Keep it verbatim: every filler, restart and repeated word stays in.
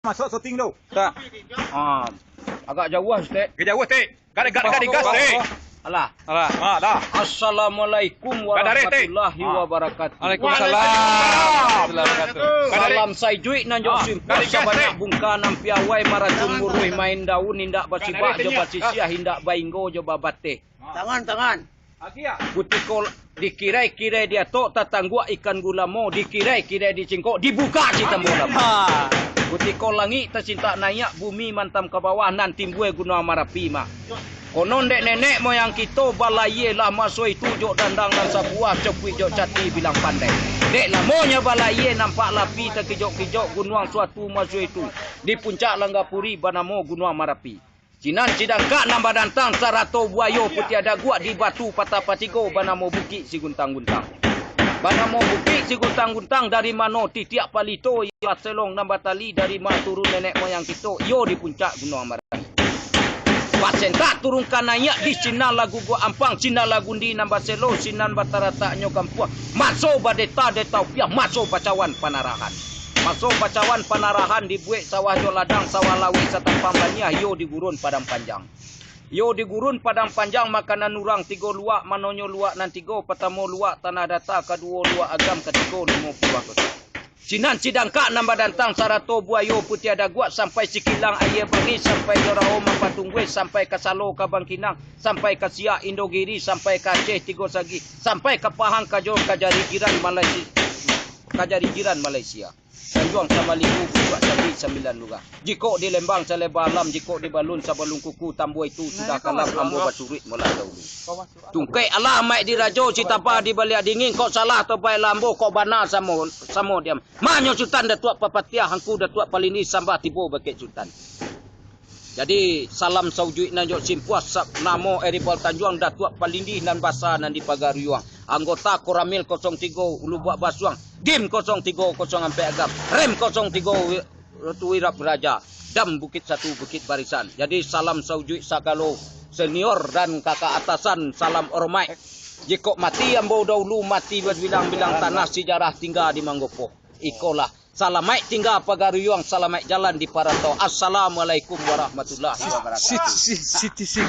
Masuk syuting tu. Tak. Ah, agak jauh, Ustaz. Agak jauh, Ustaz. Garik, garik, garik, gas, Ustaz. Alah. Alah. Ah, dah. Assalamualaikum warahmatullahi wabarakatuh. Waalaikumsalam. Salam saijuik nan jo simpul sabanyak bungka nan piawai maracun muruih main daun indak basibak jo basisiah indak bainggo jo babateh. Tangan, tangan. Kutiko dikirai-kirai diatok tatangguak ikan gulamo, dikirai-kirai dicingkok, dibuka si tambo lamo. Kutiko langik tasintak naiak, bumi mantam ka bawah, nan timbua Gunuang Marapi mah. Konon dek nenek moyang kito balayie lah maso itu jo dandang nan sabuah, copuik jo cati bilang pandai. Dek namonyo balayie nampak lapi takijok-kijok gunuang suatu maso itu di puncak Langgapuri banamo Gunuang Marapi. Sinan sidangkak nan badantang sarato buayo putiah daguak di batu patah patigo banamo Bukik Siguntang-guntang. Banamo Bukik Siguntang-guntang dari mano titiak palito iyo selong nan batali dari ma turun nenek moyang kito iyo di puncak Gunuang Marapi. Basentak turun ka naiak di sinan lagu guak ampang, sinan lagundi nan baselo, sinan batarataknyo kampuang. Maso badeta-deta upiah, maso bacawan panarahan. Maso bacawan panarahan dibuek sawah jo ladang, sawah laweh satampang baniah, iyo di gurun Padang Panjang. Iyo di gurun Padang Panjang makanan urang tigo luak, manonyo luak nan tigo, patamo luak Tanah Data, kaduo luak Agam, katigo Limo Puluah Kota. Sinan sidangkak nan badantang sarato buayo putiah daguak sampai Sikilang Aia Bangih, sampai Jorao Mampatungguih, sampai ka Salo ka Bangkinang, sampai ka Siak Indogiri, sampai ka Aceh Tigo Sagi, sampai ka Pahang Kajol, ka jari jiran Malaysia, ka jari jiran Malaysia. Tanjuang Samalihu, Pucuak Candi, Sambilan Lurah. Jikok di Lembang saleba alam, jikok di Balun sabalun kuku, tambua itu sudah kalam ambo basuruik molah dahulu. Tungkek alah amaik dirajo, si taba di baliak dingin, kok salah tobai lambo, kok bana samo, samo diam. Manyo Sutan Datuak Papatiah, angku Datuak Palindih, sambah tibo bakeh Sutan. Jadi, salam saujuik nan jo simpuah, sa-, namo Eribal Tanjuang, Datuak Palindih nan basa nan di Pagaruyuang. Anggota Koramil kosong tigo Ulubuak Basuang, Dim kosong tigo kosong ampek Agam, Rem kosong tigo Wi-, Ratu Wirap Raja, Dam Bukit Satu Bukit Barisan. Jadi, salam saujuik sagalo senior dan kakak atasan, salam hormat. Jikok mati ambo dahulu, mati babilang-bilang tanah, sijarah tingga di Manggopoh. Ikolah. Salamaik tingga Pagaruyuang, salamaik jalan di parantau. Assalamualaikum warahmatullahi wabarakatuh.